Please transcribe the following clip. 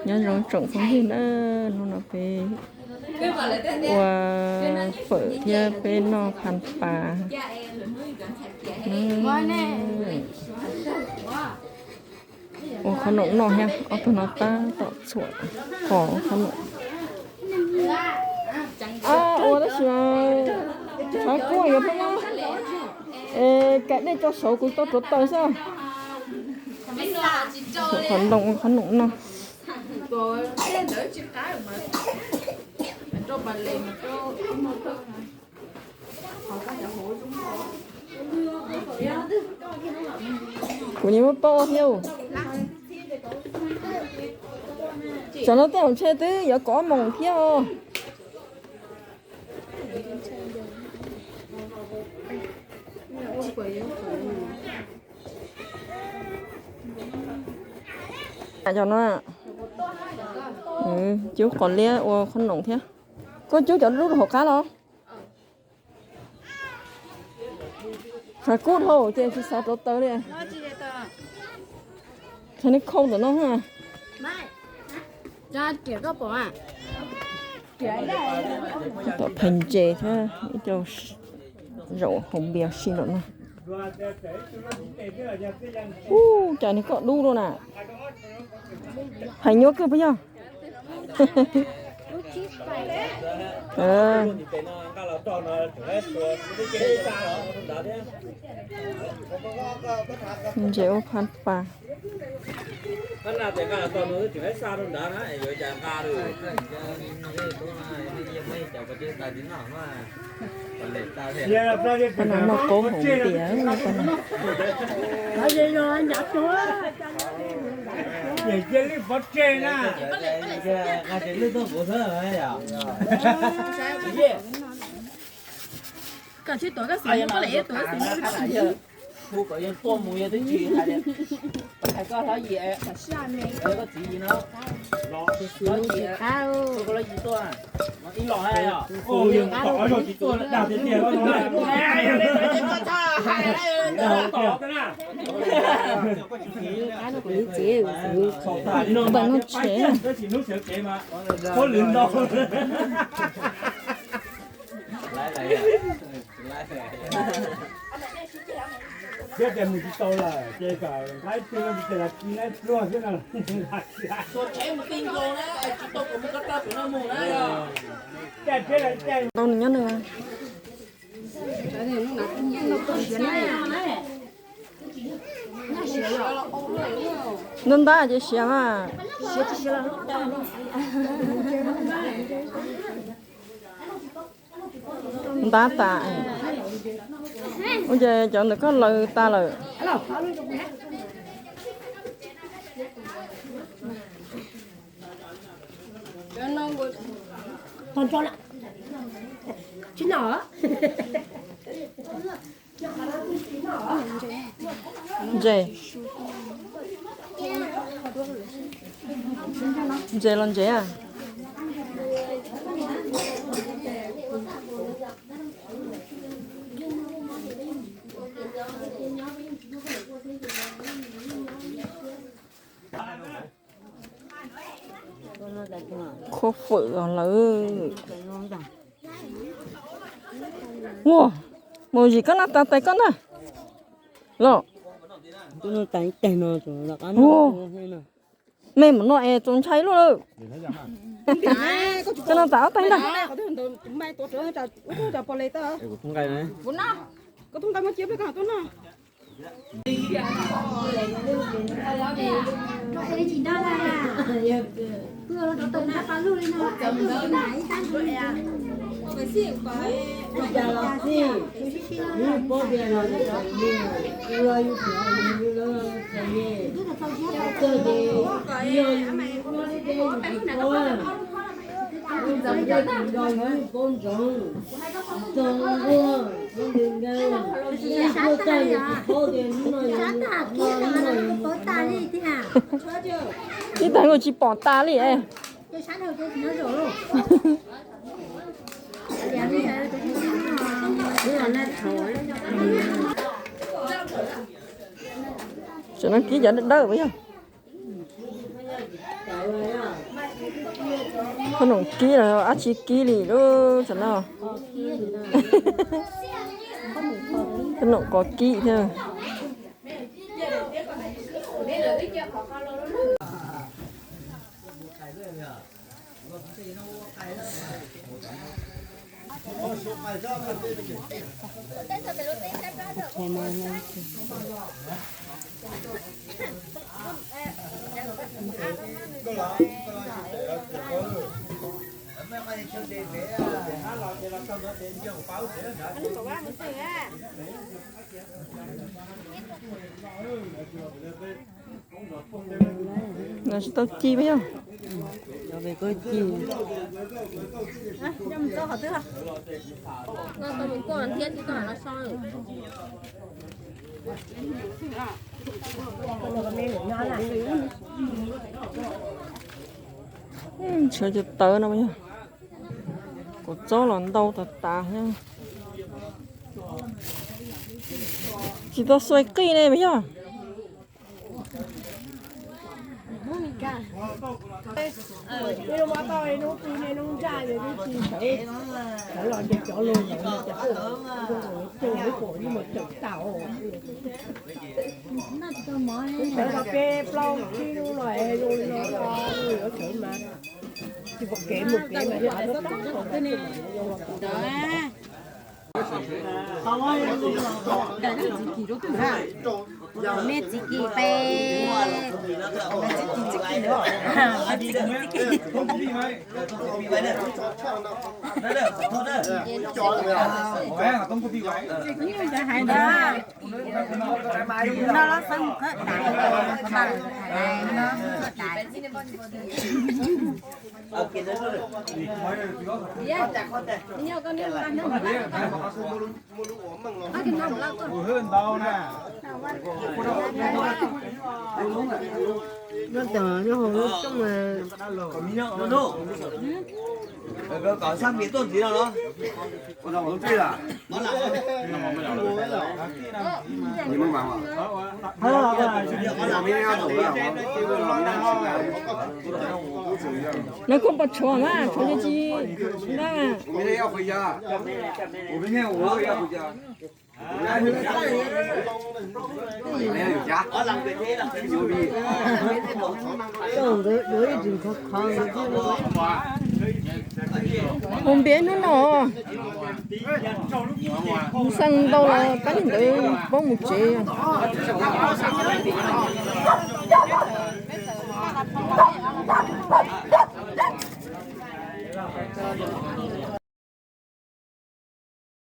Nyob zoo tsoom phooj ywg na, hnub no peb ua fawm thiab peb noj phas pas. Ua qhob noom noj thiab, ob tug no tab tom txhuam qos qhob noom. Ua tab sis mas tshav kub yuav peb nyob, es kaim dej tso saud kuv tau rauv taws xwb. Txhuam qos ntoo ua qhob noom noj. Kuv nyiam muab paub thiab. Tsam no tej zaum ntshe twb yuav kaum ob moos thiab os. Cov no cub qos liab ua qhob noom thiab. Koj cub cov dub rau hauv qab los? Tshav kub dhau ces tsis xav rauv taws li. Tshav neb khau ntawm no. Tom phais ntses thiab ib co zaum haus npias si ntawm no. Ub, cas nws kom dub dua na. Phais nyuaj kawg puas yog? Ntses ua phas pas. Qhov no noj qaub hau tias. Npam no tsev. Thiab ces mus tsis tau lawm ces kom nqa ib tug no ces lam tsis nqa pluag xwb no. Tau nws nyob nws. Ntab ntab ces siav mas. Ntab tas. Ua cas cov ntawm koj laws tas lawm? Ntses. Ntses los ntses a. Khuab fawm os lawm. Ua, Maum Zim koj noj tas tais koj na. Los. Mej mus noj es txaus ntshai luaj lawm. Koj noj tas ob tais ntag. Ib tag nkuj tsis pom tas li. Tam no kib cov dawb dawb puas yog? Qhob noom kib los dab tsi kib li lub tam no. Qhob noom qos kib thiab. No tsis tau ci yog. Ntshav cov tawv no yog, kuv txob los ntau tas tas thiab. Tsis tau xuas qij ne mas yog. Me txiv kis pe, txiv kis, txiv kis, txiv kis. No los xav mus khawb tais, no mus khawb tais. Lawv kuj pom tshuav mas tshuav ces tsis ntab mas. Mus npias hnub no, mus xeem ntau los pab li ntawd poob mus tsev.